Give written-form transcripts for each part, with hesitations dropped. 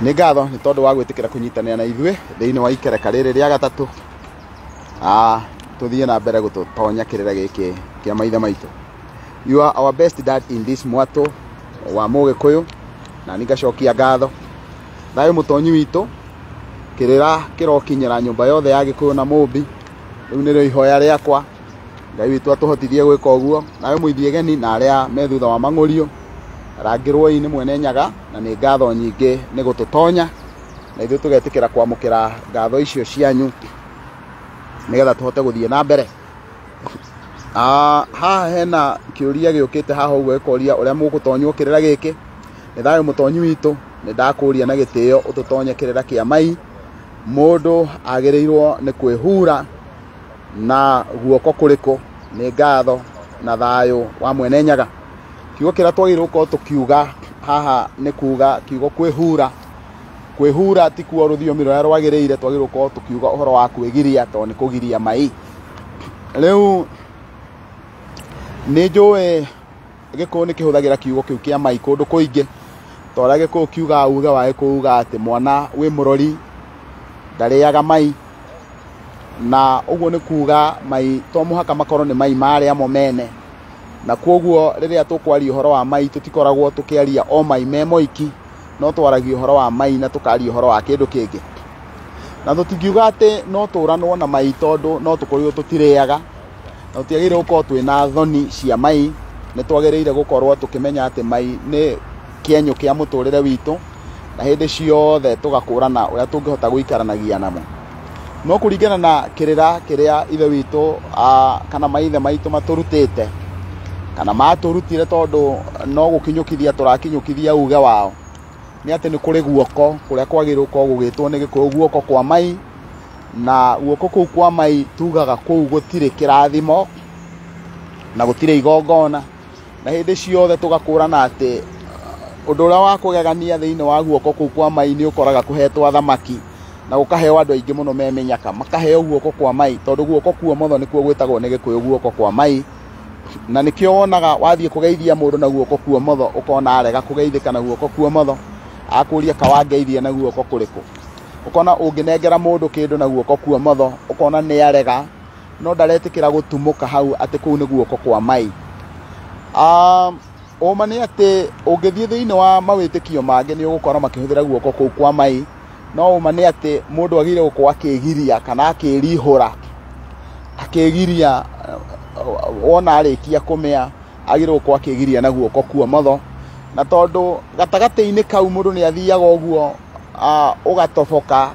Nĩ ngatho nĩ tondũ wa gwĩtĩkĩra kũnyitanĩra na ithuĩ thĩinĩ wa ikereka rĩrĩ rĩa gatatũ. Tũthiĩ na mbere gũtũtonya kĩrĩra gĩkĩ kĩa maithe maitũ. You are our best dad in this mwatũ wa Mũgĩkũyũ, na nĩ ngacokia ngatho. Thayũ mũtonyi witũ, kĩrĩra kĩrokinyĩra nyũmba yothe ya Gĩkũyũ na Mũmbi. Rĩu nĩrĩo ihoya rĩakwa. Ngai witũ atũhotithie gwĩka ũguo. Nawe mũithiegeni na arĩa me thutha wa mang'ũrio, rangĩrwoi nĩ mwene Nyaga, na nĩ ngatho nyingĩ nĩ gũtũtonya, na ithuĩ tũgetĩkĩra kwamũkĩra ngatho icio cianyu nĩgetha tũhote gũthiĩ na mbere. Haha hena kĩũria gĩũkĩte haha ũguo gĩkoria ũrĩa mũgũtonywo kĩrĩra gĩkĩ. Nĩ thayũ mũtonyi witũ, nĩ ndakũria na gĩtĩo ũtũtonye kĩrĩra kĩa mai. Mũndũ agĩrĩirwo nĩ kwĩhura na guoko kũrĩkũ? Nĩ ngatho na thayũ wa mwene Nyaga. Kiugo kĩrĩa twagĩrĩirwo gũkorwo tũkiuga haha nĩ kuga kiugo kwĩhura. Kwĩhura ti kuo rũthiomi rũrĩa rwagĩrĩire, twagĩrĩirwo gũkorwo tũkiuga ũhoro wa kwĩgiria, tondũ nĩ kũgiria mai. Rĩu nĩ njũĩ Gĩkũyũ nĩ kĩhũthagĩra kiugo kĩu kĩa mai kũndũ kũingĩ, ta ũrĩa Gĩkũyũ kiugaga uge wa Gĩkũyũ ugaga atĩ mwana wĩ mũrori ndarĩaga mai, na ũguo nĩ kuga mai to mũhaka makorwo nĩ mai marĩa mo mene. Na koguo rĩrĩa tũkwaria ũhoro wa mai tũtikoragwo tũkĩaria o mai me moiki, no twaragia ũhoro wa mai na tũkaria ũhoro wa kĩndũ kĩngĩ. Na tũtingiuga atĩ no tũranwo na mai tondũ no tũkorirwo tũtirĩaga, na tũtiagĩrĩire gũkorwo twĩna thoni cia mai. Nĩ twagĩrĩire gũkorwo tũkĩmenya atĩ mai nĩ kĩenyũ kĩa mũtũrĩre witũ, na hĩndĩ ciothe tũgakũrana ũrĩa tũngĩhota gũikaranagia namo. No kũringana na kĩrĩra kĩrĩa ithe witũ, kana maithe maitũ matũrutĩte, kana matũrutire tondũ no gũkinyũkithia tũrakinyũkithia uge wao, nĩ atĩ nĩ kũrĩ guoko kũrĩa kwagĩrĩirwo gũkorwo gũgĩtwo nĩ Gĩkũyũ guoko kwa mai, na guoko kũu kwa mai tugaga kũu gũtirĩ kĩrathimo na gũtirĩ igongona, na hĩndĩ ciothe tũgakũrana atĩ ũndũ ũrĩa wa kũgegania thĩinĩ wa guoko kũu kwa mai nĩ ũkoraga kũhetwo athamaki na gũkaheo andũ aingĩ mũno me mĩnyaka, makaheo guoko kwa mai tondũ guoko kuomotho nĩkuo gwĩtagwo nĩ Gĩkũyũ guoko kwa mai. Na nĩkĩo wonaga wathiĩ kũgeithia mũndũ na guoko kuomotho ũkona arega kũgeithĩka na guoko kuomotho, akũria kawangeithia na guoko kũrĩkũ. Ũkona ũngĩnengera mũndũ kĩndũ na guoko kuomotho ũkona nĩ arega, no ndaretĩkĩra gũtumũka hau atĩ kũu nĩ guoko kwa mai. Ũma nĩ atĩ ũngĩthiĩ thĩinĩ wa mawĩtĩkio mangĩ nĩ ũgũkora makĩhũthĩra guoko kũu kwa mai, no ũma nĩ atĩ mũndũ agĩrĩire gũkorwo akĩgiria kana akĩrihũra, akĩgiria wona arĩkia kũmĩa agĩrĩirwo gũkorwo akĩgiria na guoko kuomotho. Na tondũ gatagatĩ-inĩ kau mũndũ nĩ athiaga ũguo, ũgatoboka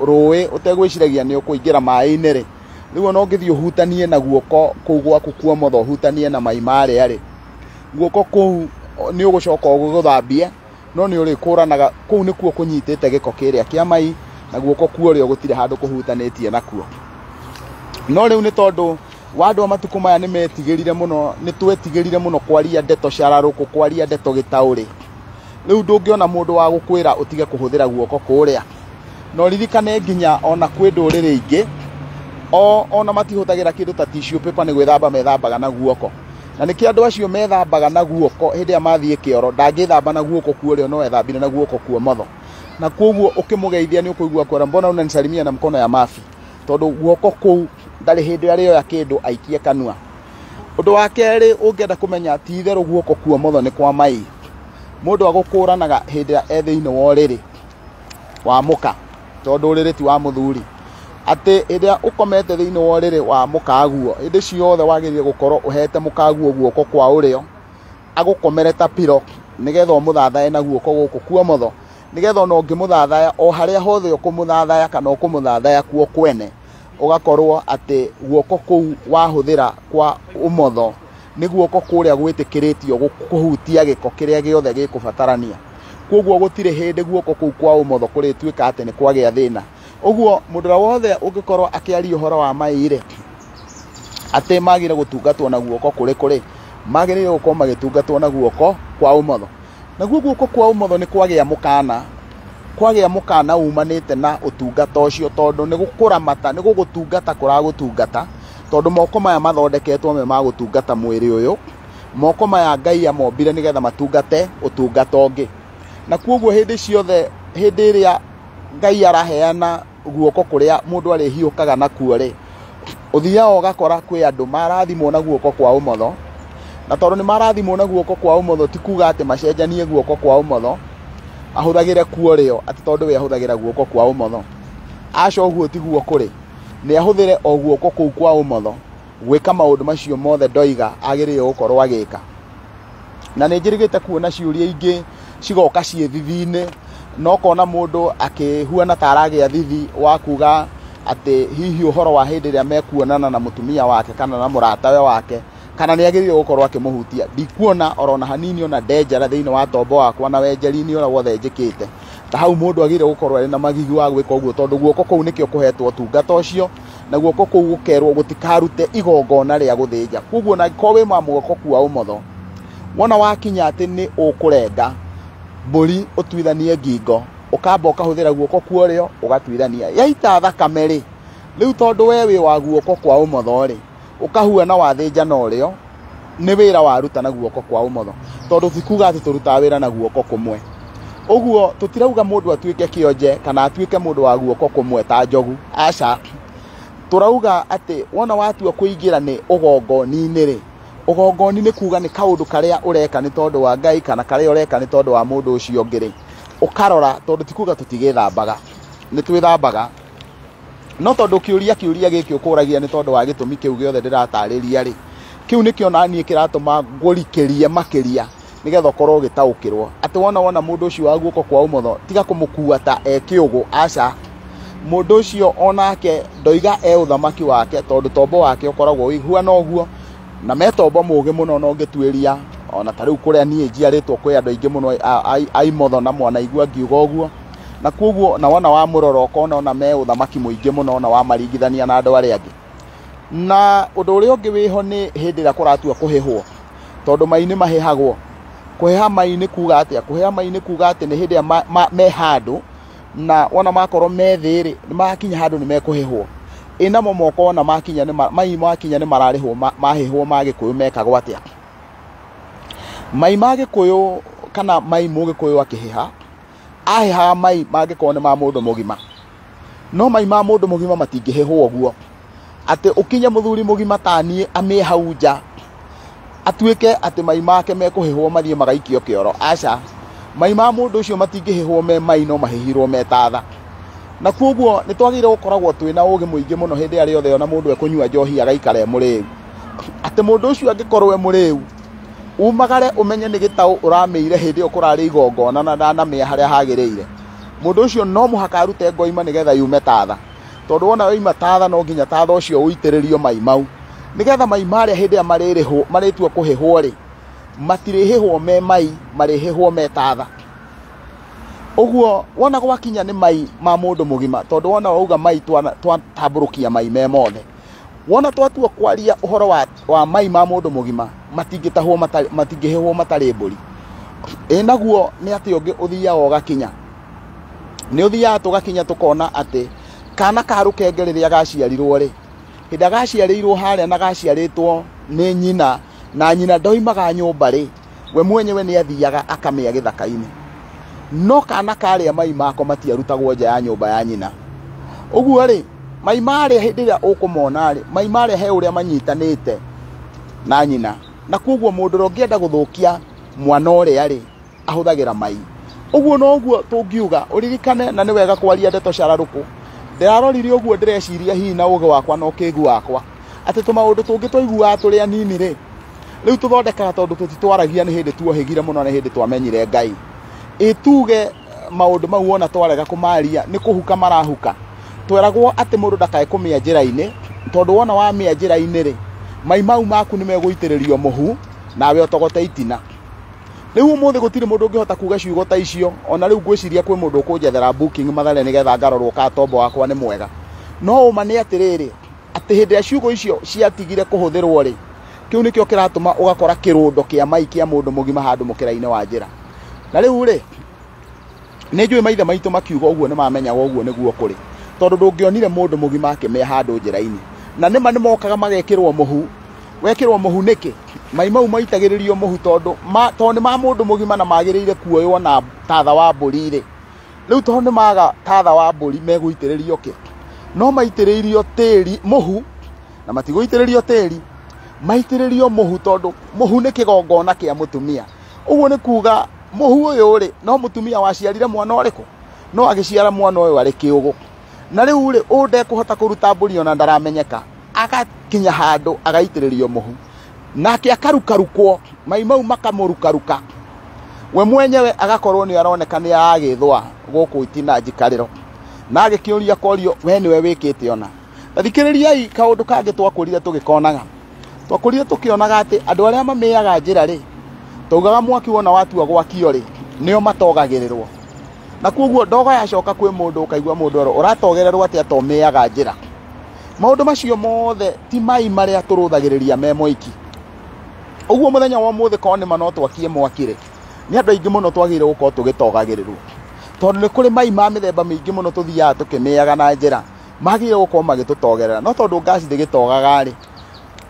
rũĩ ũtegwĩciragia nĩ ũkũingĩra maĩ-inĩ rĩ, rĩu ona ũngĩthiĩ ũhutanie na guoko kũu gwaku kuomotho, ũhutanie na mai marĩa rĩ, guoko kũu nĩ ũgũcoka ũgũthambie, no nĩ ũrĩkũranaga kũu nĩkuo kũnyitĩte gĩko kĩrĩa kĩa mai, na guoko kuorĩo gũtirĩ handũ kũhutanĩtie nakuo. No rĩu nĩ tondũ wa andũ a matukũ maya nĩ metigĩrire mũno, nĩ twetigĩrire mũno kwaria ndeto cararũkũ, kwaria ndeto gĩtaũrĩ. Rĩu ndũngĩona mũndũ wa gũkwĩra ũtige kũhũthĩra guoko kũrĩa. Na ũririkane nginya ona kwĩ ndũrĩrĩ ingĩ, ona matihũthagĩra kĩndũ ta tissue paper nĩ gwĩthamba methambaga na guoko. Na nĩkĩo andũ acio methambaga na guoko hĩndĩ ĩrĩa mathiĩ kĩoro, ndangĩthamba na guoko kuorĩo no ethambire na guoko kuomotho. Na koguo ũkĩmũgeithia nĩ ũkũigua kwĩra mbona unanisalimia na mkono ya mafi, tondũ guoko kũu ndarĩ hĩndĩ arĩoya kĩndũ aikie kanua. Ũndũ wa kerĩ ũngĩenda kũmenya ti itherũ guoko kuomotho nĩ kwa mai, mũndũ agũkũranaga hĩndĩ ĩrĩa e thĩinĩ wa ũrĩrĩ wa mũka, tondũ ũrĩrĩ ti wa mũthuri, atĩ hĩndĩ ĩrĩa ũkomete thĩinĩ wa ũrĩrĩ wa mũkaguo, hĩndĩ ciothe wagĩrĩire gũkorwo ũhete mũkaguo guoko kwa ũrĩo agũkomere ta piro, nĩgetha ũmũthathae na guoko gũkũ kuomotho, nĩgetha ona ũngĩmũthathaya o harĩa hothe ũkũmũthathaya kana ũkũmũthathaya kuo kwene, ũgakorwo atĩ guoko kũu wahũthĩra kwa ũmotho nĩ guoko kũrĩa gwĩtĩkĩrĩtio kũhutia gĩko kĩrĩa gĩothe gĩkũbatarania. Koguo gũtirĩ hĩndĩ guoko kũu kwa ũmotho kũrĩtuĩka atĩ nĩ kwagĩa thĩna. Ũguo mũndũ ũrĩa wothe ũngĩkorwo akĩaria ũhoro wa mai rĩ, atĩ magĩrĩire gũtungatwo na guoko kũrĩkũ rĩ, magĩrĩire gũkorwo magĩtungatwo na guoko kwa ũmotho. Naguo guoko kwa ũmotho nĩ kwagĩa mũkana, kwagĩa mũkana umanĩte na ũtungata ũcio, tondũ nĩ gũkũramata, nĩ gũgũtungata kũragũtungata, tondũ moko maya mathondeketwo me ma gũtungata mwĩrĩ ũyũ, moko maya Ngai amombire nĩgetha matungate ũtungata ũngĩ. Na koguo hĩndĩ ciothe hĩndĩ ĩrĩa Ngai araheana guoko kũrĩa mũndũ arĩhiũkaga nakuo rĩ, ũthiaga ũgakora kwĩ andũ marathimwo na guoko kwa ũmotho, na tondũ nĩ marathimwo na guoko kwa ũmotho ti kuga atĩ macenjanie guoko kwa ũmotho ahũthagĩre kuo rĩo atĩ tondũ we ahũthagĩra guoko kwa ũmotho. Aca, ũguo tiguo kũrĩ, nĩ ahũthĩre o guoko kũu kwa ũmotho gwĩka maũndũ macio mothe ndoiga agĩrĩire gũkorwo agĩka. Na nĩ njĩrĩgĩte kuona ciũria ingĩ cigoka ciĩ thithi-inĩ, na ũkona mũndũ akĩhuana ta aragĩa thithi wa kuga atĩ hihi ũhoro wa hĩndĩ ĩrĩa mekuonana na mũtumia wake kana na mũratawe wake, kana nĩ agĩrĩire gũkorwo akĩmũhutia. Ndikuona orona hanini ona ndenjera thĩinĩ wa tombo wakwa na wenjeri-inĩ ũrĩa wothe njĩkĩte, ta hau mũndũ agĩrĩire gũkorwo arĩ na magigi wa gwĩka ũguo, tondũ guoko kũu nĩkĩo kũhetwo ũtungata ũcio, na guoko kũu gũkerwo gũtikarute igongona rĩa gũthĩnja. Koguo ona angĩkorwo wĩ wa guoko kwa ũmotho, wona wakinya atĩ nĩ ũkũrenga mbũri ũtuithanie ngingo, ũkamba ũkahũthĩra guoko kwa ũrĩo ũgatuithania, yaita thakame rĩ, rĩu tondũ we wĩ wa guoko kwa ũmotho rĩ, ũkahuana wathĩnja na ũrĩo, nĩ wĩra waruta na guoko kwa ũmotho, tondũ ti kuga atĩ tũrutaga wĩra na guoko kũmwe. Ũguo tũtirauga mũndũ atuĩke kĩonje kana atuĩke mũndũ wa guoko kũmwe ta njogu, aca. Tũrauga atĩ wona watua kũingĩra nĩ ũgongoni-inĩ rĩ, ũgongoni nĩ kuga nĩ kaũndũ karĩa ũreka nĩ tondũ wa Ngai kana karĩa ũreka nĩ tondũ wa mũndũ ũcio ũngĩ rĩ, ũkarora, tondũ ti kuga tũtigĩthambaga, nĩ twĩthambaga, no tondũ kĩũria kĩũria gĩkĩ ũkũragia nĩ tondũ wa gĩtũmi kĩu gĩothe ndĩratarĩria rĩ, kĩu nĩkĩo naniĩ kĩratũma ngũrikĩrie makĩria nĩgetha ũkorwo ũgĩtaũkĩrwo atĩ wona mũndũ ũcio wa guoko kwa ũmotho, tiga kũmũkua ta e kĩũgũ, aca. Mũndũ ũcio onake ndoiga e ũthamaki wake, tondũ tombo wake ũkoragwo ũiguana ũguo, na me tombo mũũgĩ mũno na ũngĩtuĩria ona ta rĩu kũrĩa niĩ njiarĩtwo kwĩ andũ aingĩ mũno a imotho na mwanaigua ngiuga ũguo, na koguo na wona wamũrora ũkona ona me ũthamaki mũingĩ mũno na wamaringithania na andũ arĩa angĩ. Na ũndũ ũrĩa ũngĩ wĩho nĩ hĩndĩ ĩrĩa kũratua kũhĩhwo, tondũ mai nĩ mahĩhagwo. Kũhĩha mai nĩ kuga atĩa? Kũhĩha mai nĩ kuga atĩ nĩ hĩndĩ ĩrĩa me handũ, na wona makorwo me thĩ rĩ, nĩ makinya handũ nĩ mekũhĩhwo. Ĩ namo moko wona makinya nĩ mai makinya nĩ mararĩhwo, mahĩhwo ma Gĩkũyũ mekagwo atĩa? Mai ma Gĩkũyũ kana mai mũgĩkũyũ akĩhĩha, ahĩhaga mai mangĩkorwo nĩ ma mũndũ mũgima, no mai ma mũndũ mũgima matingĩhĩhwo ũguo atĩ ũkinye mũthuri mũgima ta niĩ amĩe hau nja atuĩke atĩ mai make mekũhĩhwo mathiĩ magaikio kĩoro, aca. Mai ma mũndũ ũcio matingĩhĩhwo me mai, no mahĩhirwo me tatha. Na koguo nĩ twagĩrĩire gũkoragwo twĩna ũgĩ mũingĩ mũno hĩndĩ ĩrĩa rĩothe ona mũndũ ekũnyua njohi agaikara e mũrĩu, atĩ mũndũ ũcio angĩkorwo e mũrĩu, umagare ũmenye nĩ gĩtaũ ũramĩire hĩndĩ ĩyo kũrarĩ igongona na ndanamĩa harĩa hagĩrĩire. Mũndũ ũcio no mũhaka arute ngoima nĩgetha yume tatha, tondũ wona yoima tatha no nginya tatha ũcio ũitĩrĩrio mai mau, nĩgetha mai marĩa hĩndĩ ĩrĩa marĩrĩhwo marĩtua kũhĩhwo rĩ, matirĩhĩhwo me mai, marĩhĩhwo me tatha. Ũguo wona gwakinya nĩ mai ma mũndũ mũgima, tondũ wona wauga mai twatambũrũkia mai me mothe, wona twatua kwaria ũhoro wa mai ma mũndũ mũgima, matingĩtahwo matingĩhĩhwo matarĩ mbũri. Ĩ naguo nĩ atĩ ũngĩ ũthiaga ũgakinya, nĩ ũthiaga tũgakinya tũkona atĩ kana ka rũkenge rĩrĩa gaciarirwo rĩ, hĩndĩ ĩrĩa gaciarĩirwo harĩa na gaciarĩtwo nĩ nyina, na nyina ndoimaga nyũmba rĩ, we mwenyewe nĩ athiaga akamĩa gĩthaka-inĩ, no kana karĩa mai mako matiarutagwo nja ya nyũmba ya nyina. Ũguo rĩ, mai marĩa hĩndĩ ĩrĩa ũkũmona rĩ, mai marĩa he ũrĩa manyitanĩte na nyina, na koguo mũndũ ũrĩa ũngĩenda gũthũkia mwana ũrĩa rĩ, ahũthagĩra mai. Ũguo noguo tũngiuga ũririkane, na nĩ wega kwaria ndeto cararũkũ. Ndĩrarorire ũguo ndĩreciria hihi na ũgĩ wakwa na ũkĩgu wakwa atĩ tũmaũndũ tũngĩ twaiguaga tũrĩ anini rĩ, rĩu tũthondekaga tondũ tũtitwaragia nĩ hĩndĩ tuohĩgire mũno, nĩ hĩndĩ twamenyire Ngai. Ĩ tuge maũndũ mau wona twarega kũmaria nĩ kũhuka marahuka. Tweragwo atĩ mũndũ ndakae kũmĩa njĩra-inĩ, tondũ wona wamĩa njĩra-inĩ rĩ, mai mau maku nĩ megũitĩrĩrio mũhu nawe ũtogote itina. Rĩu ũmũthĩ gũtirĩ mũndũ ũngĩhota kuga ciugo ta icio, ona rĩu ngwĩciria kwĩ mũndũ ũkũnjethera booking Mathare nĩgetha ngarorwo kana tombo wakwa nĩ mwega. No ũma nĩ atĩrĩrĩ, atĩ hĩndĩ ĩrĩa ciugo icio ciatigire kũhũthĩrwo rĩ, kĩu nĩkĩo kĩratũma ũgakora kĩrũndo kĩa mai kĩa mũndũ mũgima handũ mũkĩra-inĩ wa njĩra. Na rĩu rĩ, nĩ njũĩ maithe maitũ makiuga ũguo nĩ mamenyaga ũguo nĩguo kũrĩ, tondũ ndũngĩonire mũndũ mũgima akĩmĩa handũ njĩra-inĩ. Na nĩma nĩ mokaga magekĩrwo mũhu. Wekĩrwo mũhu nĩkĩ? Mai mau maitagĩrĩrio mũhu tondũ tondũ nĩ ma mũndũ mũgima na magĩrĩire kuoywo na tatha wa mbũri rĩ, Rĩu tondũ nĩ maga tatha wa mbũri megũitĩrĩrio kĩ? No maitĩrĩirio tĩri mũhu, na matigũitĩrĩrio tĩri, maitĩrĩrio mũhu tondũ mũhu nĩ kĩgongona kĩa mũtumia. Ũguo nĩ kuga mũhu ũyũ rĩ, no mũtumia waciarire mwana ũrĩkũ? No agĩciara mwana ũyũ arĩ kĩũgũ. Na rĩu rĩ, ũũ ndekũhota kũruta mbũri ona ndaramenyeka, agakinya handũ agaitĩrĩrio mũhu, nake akarukarukwo, mai mau makamũrukaruka, we mwenyewe agakorwo nĩ aroneka nĩ aragĩthũa gũkũ itina njikarĩro, na agĩkĩũria korio we nĩwe wĩkĩte ona. Tathikĩrĩriai kaũndũ kangĩ twakũrire tũgĩkonaga. Twakũrire tũkĩonaga atĩ andũ arĩa mamĩaga njĩra rĩ, twaugaga mwaki wona watua gwakio rĩ, nĩo matogagĩrĩrwo. Na koguo ndogo yacoka kwĩ mũndũ ũkaigua mũndũ ero ũratogererwo atĩa to mĩaga njĩra. Maũndũ macio mothe ti mai marĩa tũrũthagĩrĩria me moiki. Ũguo mũthenya wa ũmũthĩ korwo nĩma no twakie mwaki rĩ, nĩ andũ aingĩ mũno twagĩrĩire gũkorwo tũgĩtogagĩrĩrwo. Tondũ nĩ kũrĩ mai ma mĩthemba mĩingĩ mũno tũthiaga tũkĩmĩaga na njĩra, magĩrĩire gũkorwo magĩtũtogerera. No tondũ ngaci ndĩgĩtogaga rĩ,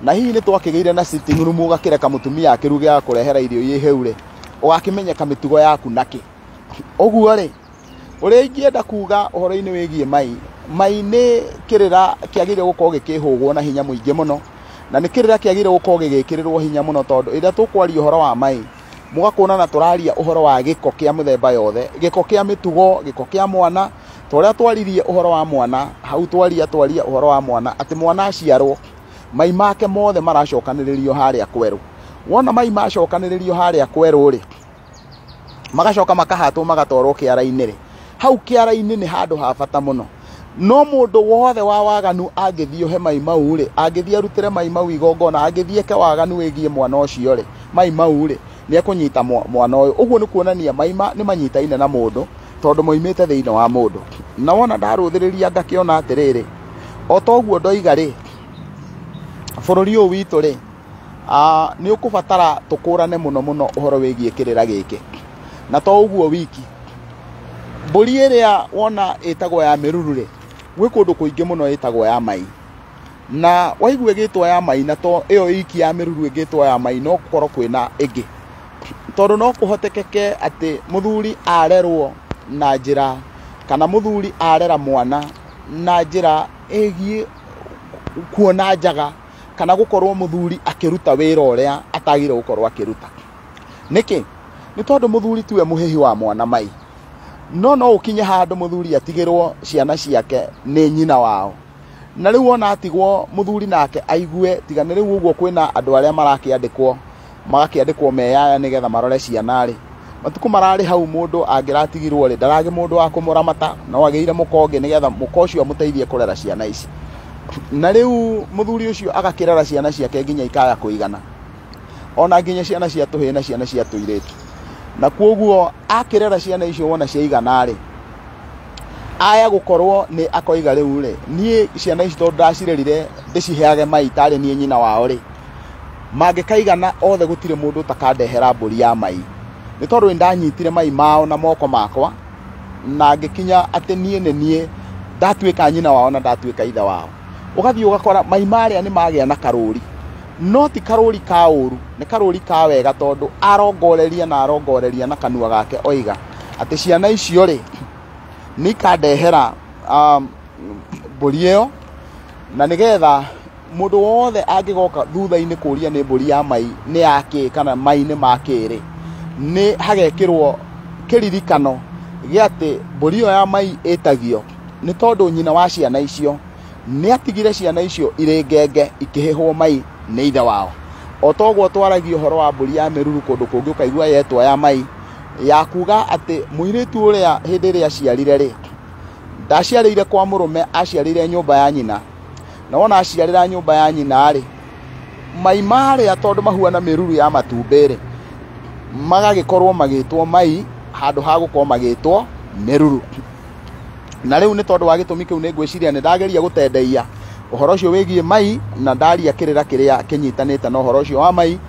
na hihi nĩ twakĩgĩire na sitting room ũgakĩreka mũtumia akĩruge agakũrehera irio irĩa hĩu rĩ, ũgakĩmenyeka mĩtugo yaku nakĩ. Ũguo rĩ, ũrĩa ingĩenda kuga ũhoro-inĩ wĩgiĩ mai, mai nĩ kĩrĩra kĩagĩrĩire gũkorwo gĩkĩhũgwo na hinya mũingĩ mũno, na nĩ kĩrĩra kĩagĩrĩire gũkorwo gĩgĩkĩrĩrwo hinya mũno, tondũ ĩrĩa tũkwaria ũhoro wa mai, mũgakuona na tũraria ũhoro wa gĩko kĩa mĩthemba yothe, gĩko kĩa mĩtugo, gĩko kĩa mwana. Ta ũrĩa twaririe ũhoro wa mwana, hau twaria ũhoro wa mwana, atĩ mwana aciarwo, mai make mothe maracokanĩrĩrio harĩa kwerũ. Wona mai macokanĩrĩrio harĩa kwerũ rĩ, magacoka makahatwo magatwarwo kĩara-inĩ rĩ, hau kĩara-inĩ nĩ handũ ha bata mũno. No mũndũ wothe wa waganu angĩthiĩ ohe mai mau rĩ, angĩthiĩ arutĩre mai mau igongona, angĩthiĩ eke waganu wĩgiĩ mwana ũcio rĩ, mai mau rĩ, nĩ ekũnyita mwana ũyũ. Ũguo nĩ kuonania mai nĩ manyitaine na mũndũ, tondũ moimĩte thĩinĩ wa mũndũ. Na wona ndarũthĩrĩria ngakĩona atĩrĩrĩ, o ta ũguo ndoiga rĩ, bũrũri ũyũ witũ rĩ, nĩ ũkũbatara tũkũrane mũno mũno ũhoro wĩgiĩ kĩrĩra gĩkĩ. Na to ũguo wiki, mbũri ĩrĩa wona ĩtagwo ya mĩruru rĩ, gwĩ kũndũ kũingĩ mũno ĩtagwo ya mai. Na waigua ĩgĩtwo ya mai, na to ĩyo iki ya mĩruru ĩgĩtwo ya mai, no gũkorwo kwĩna ĩngĩ. Tondũ no kũhotekeke atĩ mũthuri arerwo na njĩra, kana mũthuri arera mwana na njĩra ĩgiĩ kuona njaga, kana gũkorwo mũthuri akĩruta wĩra ũrĩa atagĩrĩire gũkorwo akĩruta. Nĩkĩ? Nĩ tondũ mũthuri tiwe mũhĩhi wa mwana mai. No no ũkinye handũ mũthuri atigĩrwo ciana ciake nĩ nyina wao. Na rĩu ona atigwo mũthuri nake aigue, tiga nĩ rĩu ũguo kwĩna andũ arĩa marakĩandĩkwo, magakĩandĩkwo meyaya nĩgetha marore ciana rĩ. Matukũ mararĩ hau mũndũ angĩratigirwo rĩ, ndaragĩ mũndũ wa kũmũramata, no agĩire mũka ũngĩ nĩgetha mũka ũcio amũteithie kũrera ciana ici. Na rĩu mũthuri ũcio agakĩrera ciana ciake nginya ikaya kũigana, ona nginya ciana cia tũhĩĩ na ciana cia tũirĩtu. Na koguo akĩrera ciana icio wona ciaigana rĩ, aya gũkorwo nĩ akoiga rĩu rĩ, niĩ ciana ici tondũ ndacirerire ndĩciheage mai tarĩ niĩ nyina wao rĩ, mangĩkaigana othe gũtirĩ mũndũ ũtakandehera mbũri ya mai. Nĩ tondũ nĩ ndanyitire mai mao na moko makwa, na ngĩkinya atĩ niĩ nĩ niĩ ndatuĩka nyina wao na ndatuĩka ithe wao. Ũgathiĩ ũgakora mai marĩa nĩ magĩa na karũri, no ti karũri ka ũru, nĩ karũri ka wega, tondũ arongoreria na arongoreria na kanua gake oiga atĩ ciana icio rĩ, nĩ ikandehera mbũri ĩyo, na nĩgetha mũndũ wothe angĩgoka thutha-inĩ kũria nĩ mbũri ya mai nĩ ya kĩ kana mai nĩ ma kĩ rĩ, nĩ hagekĩrwo kĩririkano gĩa atĩ mbũri ĩyo ya mai ĩtagio nĩ tondũ nyina wa ciana icio nĩ atigire ciana icio irĩ ngenge ikĩhĩhwo mai nĩ ithe wao. O ta ũguo twaragia ũhoro wa mbũri ya mĩruru kũndũ kũngĩ ũkaigua yetwo ya mai, ya kuga atĩ mũirĩtu ũrĩa hĩndĩ ĩrĩa aciarire rĩ, ndaciarĩire kwa mũrũme, aciarĩire nyũmba ya nyina. Na wona aciarĩra nyũmba ya nyina rĩ, mai marĩa tondũ mahuana mĩruru ya matumbĩ rĩ, magagĩkorwo magĩtwo mai handũ ha gũkorwo magĩtwo mĩruru. Na rĩu nĩ tondũ wa gĩtũmi kĩu nĩ ngwĩciria nĩ ndageria gũtendeia ũhoro ũcio wĩgiĩ mai, na ndaria kĩrĩra kĩrĩa kĩnyitanĩte na ũhoro ũcio wa mai.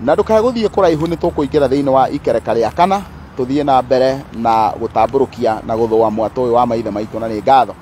Na ndũkae gũthiĩ kũraihu, nĩ tũkũingĩra thĩinĩ wa ikereka rĩa kana, tũthiĩ na mbere na gũtambũrũkia na gũthũa mwatũ ũyũ wa maithe maitũ, na nĩ ngatho.